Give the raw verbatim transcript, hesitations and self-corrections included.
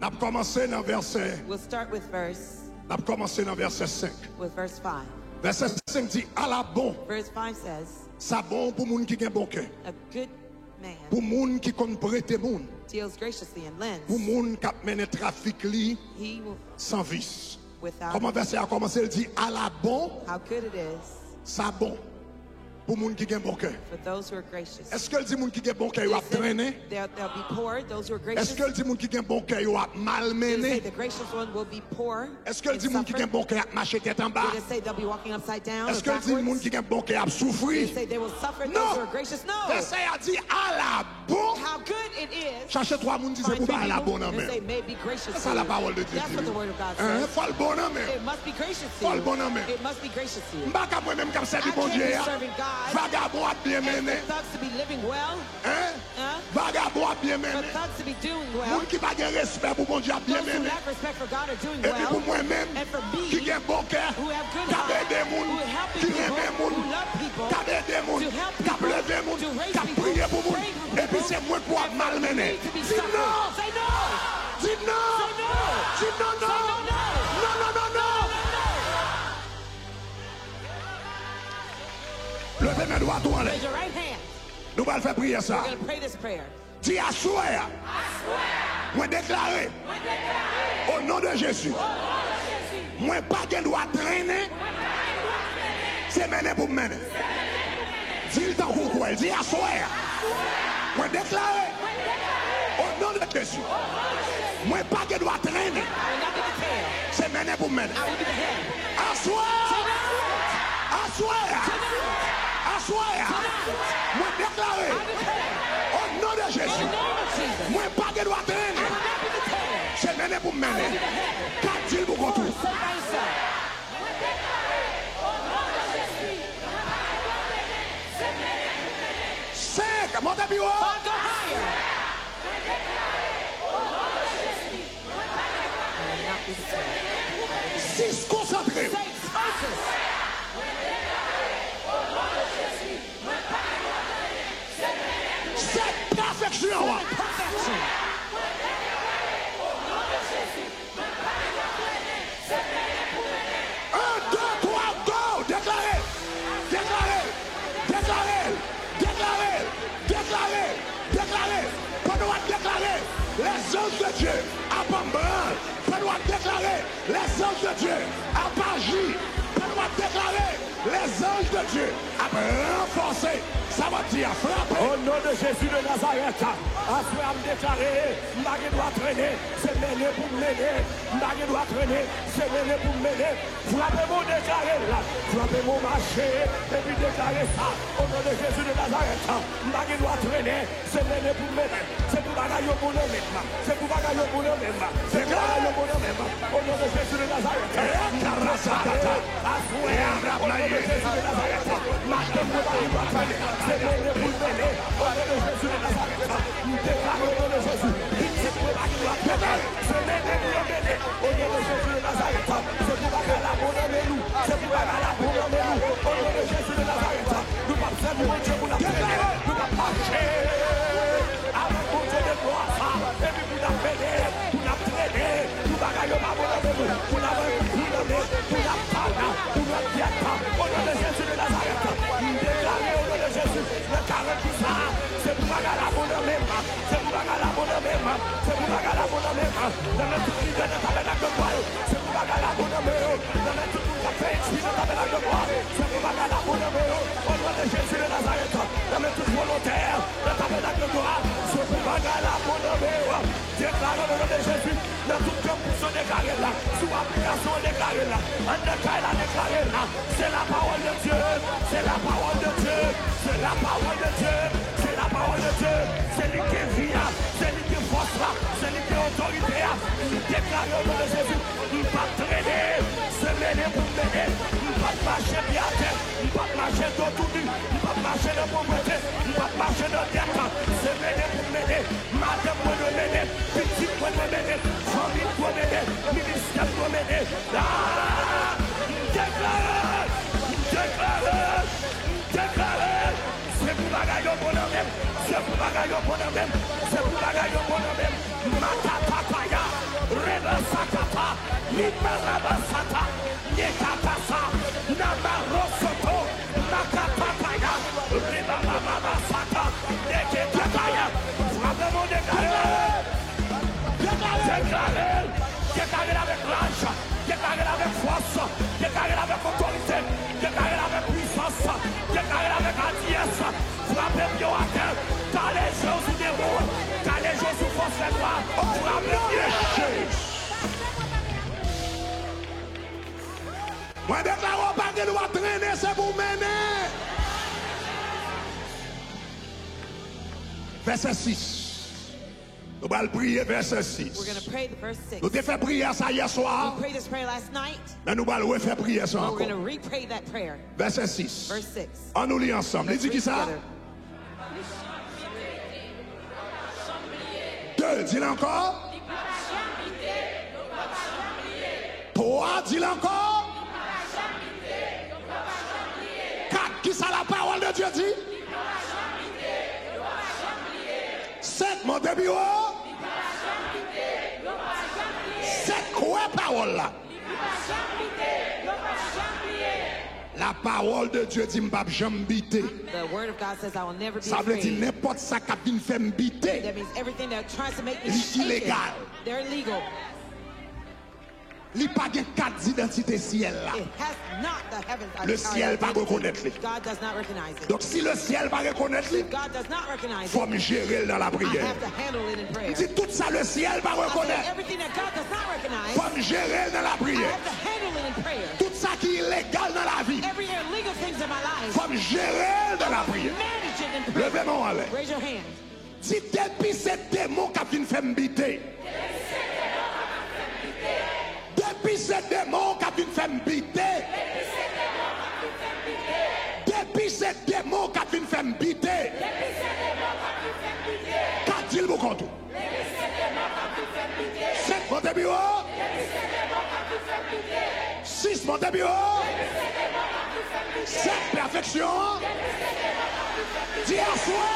N ap kòmanse nan vèsè, We'll start with verse, n ap kòmanse nan vèsè senk. With verse five. Vèsè senk di, "Ala bon, Verse five says, sa bon pou moun ki gen bon kè, a good man pou moun ki konn prete moun, deals graciously and lends, pou moun k ap mennen trafik li he will, san vis." Without Kòman vèsè a kòmanse? L di, "Ala bon, How good it is sa bon pou moun ki gen bon kè." For those who are gracious. Èske l di moun ki gen bon kè yo ap Is it trennen? They'll, they'll be poor, those who are gracious? Èske l di moun ki gen bon kè yo ap Did it say malmennen? The gracious one will be poor Èske l and di moun ki suffer? Gen bon kè ap mache tèt anba? Did it say they'll be walking upside down or Èske l di moun backwards? Ki gen bon kè ap soufri? Did it say they will suffer, those who Non! Are gracious? No! Vèsè a di, "Ala bon!" How good it is Chache twa moun, di, "Se Find pou three bagay la people bon nan and men." Say, "May be gracious to you." Sa la pawòl de Dye That's di what the nou. Word of God Hein? Says. Fò l bon nan men. It must be gracious to Fò l bon nan men. It must be gracious to you. M pa ka mwen menm k ap sèvi I can't Bondye be a. Serving God Vagabon ap byen and mennen. For thugs to be living well. Hein? Huh? Vagabon ap byen For mennen. Thugs to be doing well. Moun ki pa gen respè pou Bondye ap byen Those who mennen. Lack respect for God are doing Epi pou well. Mwen menm, And for me, ki gen bon kè, who have good k ap heart, ede moun, who are helping ki renmen people, moun, who love people, k ap ede moun, to help k ap people, leve moun, to raise k ap people, priye pou moun, pray for people, epi se mwen k pou ap and for malmennen. Me to be Di suffering. Non! Say no! Di non! Say no! Di non, non! Say no, no! Non, non, non, non! No, no, no! Leve men dwat ou anlè. Raise your right hand. Nou pral fè priyè sa. We're gonna pray this prayer. Di, "Aswè a, Aswè a, mwen deklare, mwen deklare, o non de Jezi, o non de Jezi, mwen pa gen dwa trennen, mwen pa gen dwa trennen, se mennen pou m mennen." Se mennen pou m mennen. Di l tankou w kwè l. Di, "Aswè a, Aswè a, mwen deklare, mwen deklare, o non de Jezi, o non de Jezi, mwen pa gen dwa trennen, mwen pa gen dwa trennen, se mennen pou m mennen." I will be the head. Aswè a, Tonight, aswè a, tonight, aswè a, tonight, mwen deklare, I declare, o non de Jezi, in the name of Jesus, mwen pa gen dwa trennen, I will not be detained, se mennen pou m mennen. I will be the head. Ka di l pou kont ou. Or say by yourself. Mwen deklare, o non de Jezi, mwen pa gen dwa trennen, se mennen pou m mennen. Senk, monte pi wo. Five, go higher. Mwen deklare, o non de Jezi, Sis, konsantre w. Say, focus. Sèt, pèfeksyon an. Seven, perfection. Un, deux, trois, go! Deklare! Deklare! Deklare l! Deklare l! Deklare l! Deklare l! Pandan w ap deklare, les anges de Dieu ap anbran l. Pandan w ap deklare, les anges de Dieu ap aji. Pandan w ap deklare, les anges de Dieu ap ranfòse. Sa w ap di a, frape. O non de Jezi de Nazarèt, aswè a m deklare, m pa gen dwa trennen, se mennen pou m mennen. M pa gen dwa trennen, se mennen pou m mennen. Frape mwen, deklare l. Frape mwen, mache, epi deklare sa. O non de Jezi de Nazarèt, m pa gen dwa trennen. Se mennen pou m mennen. Se pou bagay yo bon nan men m. Se pou bagay yo bon nan men m. Se pou bagay yo bon nan men m. O non de Jezi de Nazarèt, m deklare, aswè a, o non de Jezi de Nazarèt, madanm mwen pa gen dwa trennen. Se mennen pou l mennen. O non de Jezi de Nazarèt, m deklare, o non de Jezi, pitit mwen pa gen dwa trennen. Se mennen pou yo mennen. O non de Jezi de Nazarèt, se pou bagay la bon nan men nou. Se pou bagay la bon nan men nou. O non de Jezi de Nazarèt, nou p ap sèvi Bondye pou n ap trennen. Nou p ap mache avèk Bondye de glwa sa, epi pou n ap mennen, pou n ap trennen, pou bagay yo pa bon nan men nou, pou n ap, pou n ap, pou n ap tan, pou n ap gyèt. O non de Jezi de Nazarèt, m deklare, o non de Jezi, nan karant jou sa, se pou bagay la bon nan men m. Se pou bagay la bon nan men m. Se pou bagay la bon nan men m. Nan men tout lidè nan tabènak de glwa yo. Se pou bagay la bon nan men yo. Nan men tout moun k ap fè etid nan tabènak de glwa. Se pou bagay la bon nan men yo. O non de Jezi de Nazarèt. Nan men tout volontè nan tabènak de glwa. Se pou bagay la bon nan men yo. Deklare o non de Jezi. Nan tout kanpis yo deklare l la. Sou aplikasyon yo deklare l la. Anndan kay la deklare l la. C'est la parole de Dieu, c'est la parole de Dieu, c'est la parole de Dieu, c'est la parole de Dieu. Se li ki gen vi a, se li ki gen fòs la, se li ki gen otorite a. M deklare o non de Jezi, m p ap trennen, se mennen pou m mennen. M p ap mache pye atè, m p ap mache do touni, m p ap mache nan povrete, m p ap mache nan dèt. Se mennen pou m mennen. Madanm mwen dwe mennen, pitit mwen dwe mennen, fanmi m dwe mennen, ministè m dwe mennen. Ah! M deklare, m deklare, m deklare, se pou bagay yo bon nan men m, se pou bagay yo bon nan men m, se pou bagay yo bon nan men m. Matatataya, Libarabasata, Yekatasa, Namarosoto, Makatataya, Ribababasata, Yeketaya. Frape, Bondye, deklare. Deklare. Deklare. Deklare l avèk raj. Deklare l avèk fòs. Deklare l avèk otorite. Deklare l avèk pwisans. Deklare l avèk adiyès. Frape pye w atè. Kale je w sou demon. Kale je w sou fòs fènwa. Frape pye. Mwen deklare w pa gen dwa trennen, se pou w mennen. Vèsè sis. Nou pral priye vèsè sis. We're going to pray the verse six. Nou te fè priyè sa yè swa, We prayed this prayer last night, men nou pral refè priyè sa but we're ankò. Going to repray that prayer. Vèsè sis. Verse six. An nou li ansanm. Li di ki sa? Together. De, di l ankò. Twa, di l ankò. Kat, ki sa la parole de Dieu di? Senk, monte pi wo. Senk, kwè pawòl la. La parole de Dieu di m p ap janm bite. The word of God says, "I will never be afraid." Sa vle di nenpòt sa k ap vin fè m bite, That means everything that tries to make me li shaken, ilegal. They're illegal. Li pa gen kat didantite syèl la. It has not the heavens Le syèl pa rekonèt li. God does not recognize it. Donk, si le syèl pa rekonèt li, If God does not recognize fò m it, jere l nan I lapriyè. Have to handle it in prayer. M di tout sa le syèl pa I said rekonèt, everything that God does not recognize, fò m jere l nan I lapriyè. Have to handle it in prayer. Tout sa ki ilegal nan lavi, Every illegal things in my life, fò m jere l nan lapriyè. Manage it in prayer. Leve men w anlè. Raise your hand. Di, depi se demon k ap vin fè m bite. Depi se demon k ap vin fè m bite. Depi se demon k ap vin fè m bite. Kat, di l pou kont ou. Senk, monte pi wo. Sis, monte pi wo. Sèt, pèfeksyon. Di, aswè.